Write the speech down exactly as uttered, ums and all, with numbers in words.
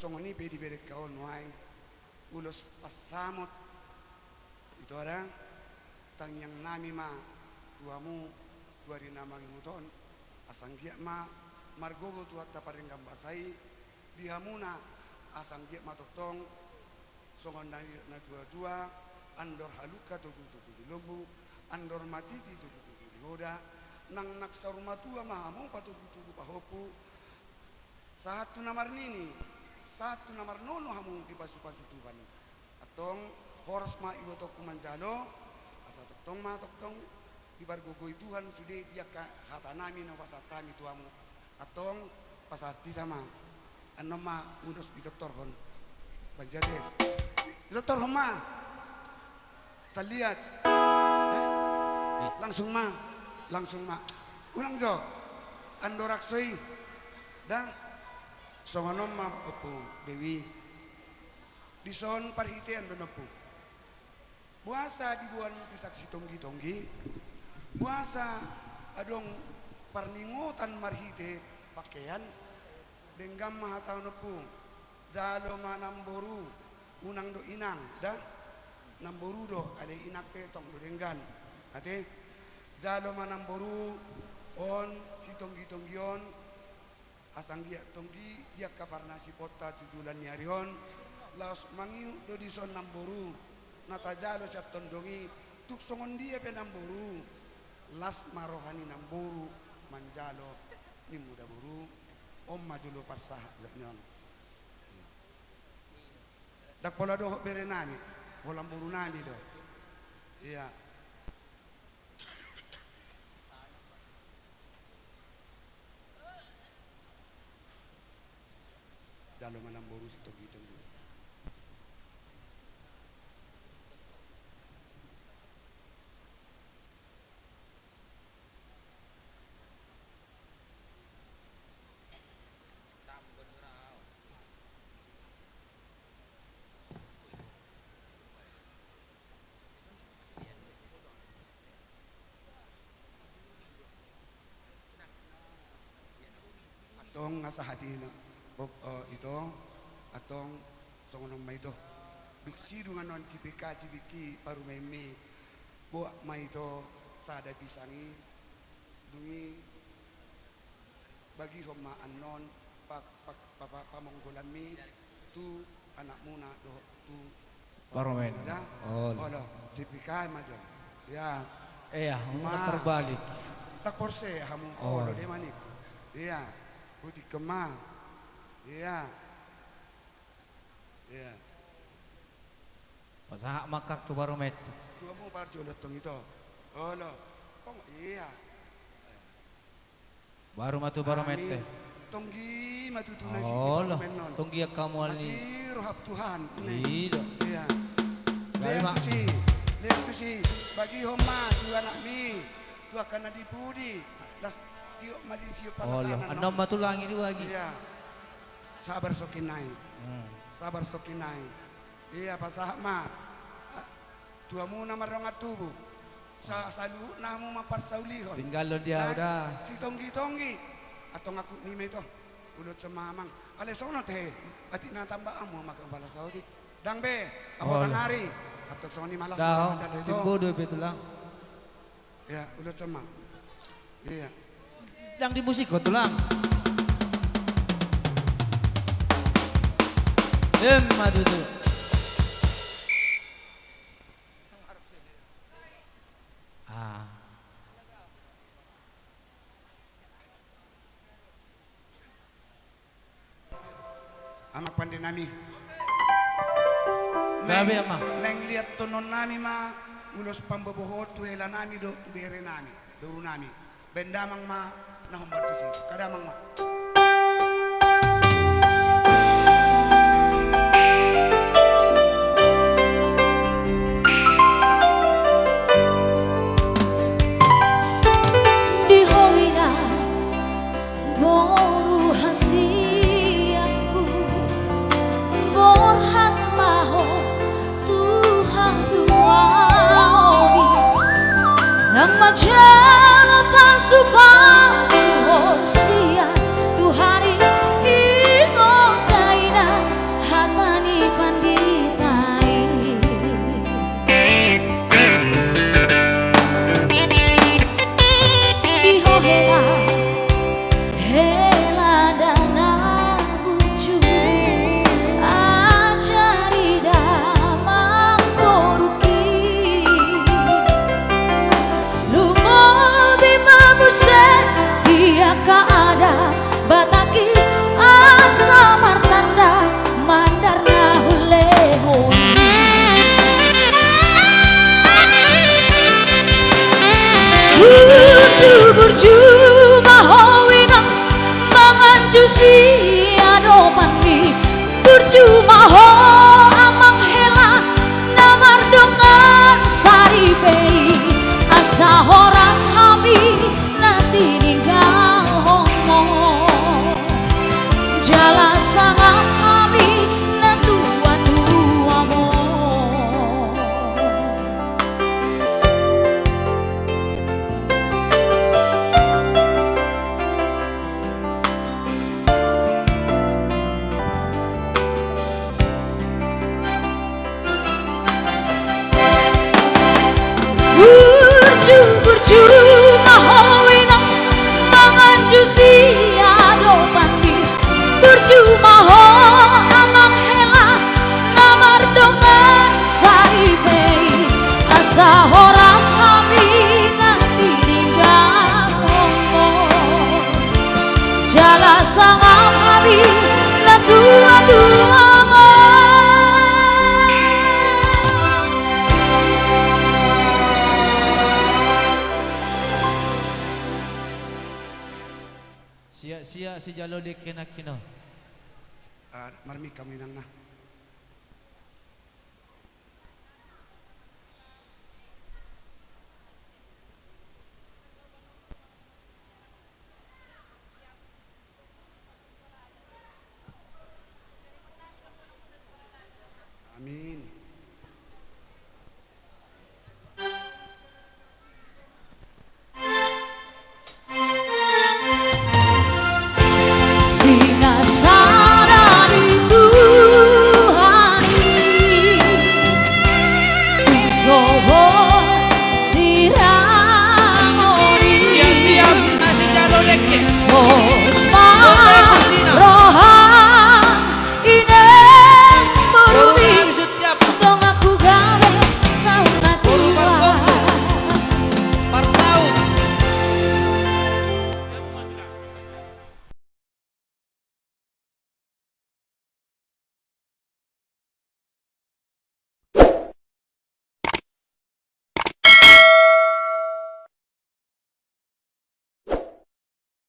Songon i pe di berengka on nuaeng, ulos pansamot. Ito da, tangiang nami ma tu hamu tu ari na mangihut on, asa anggiat ma margogo Tuhanta pardenggan basa i di hamuna, asa anggiat ma tongtong songon na nidok na tua-tua, andor halumpang togu-togu ni lombu, andor matiti togu-togu ni hoda, nang nang saur matua ma hamu patogu-togu pahompu, sahat tu na marnini, sahat tu na marnono hamu dipasu-pasu Tuhan. Antong horas ma ibotongku manjalo, asa tongtong ma tongtong dipargogoi Tuhan sude di angka hata nami na hupasahat hami tu hamu. Antong pasahat hita ma. Annon ma ulos ditortorhon. Banjate. Ditortorhon ma. Saliat. Eh? Langsung ma. Langsung ma. Ulang jo. Andorang so i. Da. Songon on ma Ompu Dewi. Dison parhitean do Ompu. Boasa diboan pisak sitonggi-tonggi? Boasa adong parningotan marhite pakean? Denggan ma hata on Ompu. Jalo ma namboru, unang do inang, da? Namboru do, alai inang pe tong do denggan. Ate? Jalo ma namboru, on, sitonggi-tonggi on, asa anggiat tonggi di angka parnasiponta tu joloan ni ari on, laos mangihut do dison namboru, na tajalo sian tondong i, tung songon dia pe namboru, las ma roha ni namboru manjalo ni muda boru, on ma jolo parsahat ni on. Ndang pola dohot bere nami, holan boru nami do. Ia. Jalo ma namboru sitonggi-tonggi. Antong asa hati na, Bob, eh, ito, antong songon on ma ito. Dung sidung annon C P K, C P K parumaenmi, boak ma ito sada pisang i, dung i bagihon ma annon pa-, pa-, pa-, pa-, pamonggolanmi tu anakmuna dohot tu parumaen. Da? Olo. Olo, C P K ma jo. Ia. Ia, ma terbalik. Ndang porsea hamu. Olo. Olo, de manik. Ia. Putihkon ma. Ia. Ia. Pasahat ma angkang tu barometer. Tu hamu parjolo tong ito. Olo. Pong, ia. Baru ma tu barometer. Amin. Tonggi ma tutu na si. Olo. Barometer non. Tonggi angka mual ni. Asi roham Tuhan. Ido. Ia. Lehon tusi. Lehon tusi. Bagihon ma tu anakmi. Tu angka na di pudi. Las tiop ma di siop. Olo. Annon ma tulang i dibagi. Ia. Sabar songkin nai. Hmm. Sabar songkin nai. Ia, pasahat ma. Tu hamu na mardongan tubu. Sa-, saluhutna hamu ma parsaulihon. Tinggal do dia udah. Sitonggi-tonggi. Antong aku ni ma ito. Ulos ma amang. Alai songon on te. Atik na tamba hamu ma kepala saotik. Ndang be. Apa tangari. Antong songon i ma las. Timbo do be tulang. Ia, ulos ma. Ia. Ndang di musik ho tulang. Emma tutu. Ah. Amang pande nami. Gabe, amang. Naeng liathononnami ma ulos pamboaboahon tu helanami dohot tu berenami, borunami. Baen damang ma na hombar tusi. Angka damang ma. Di ho inang boru hasianku, borhat ma ho tu hatuaon i, nang manjalo pasupasu sijalo dengke nangkin on. Ah, marmik hamu inang na.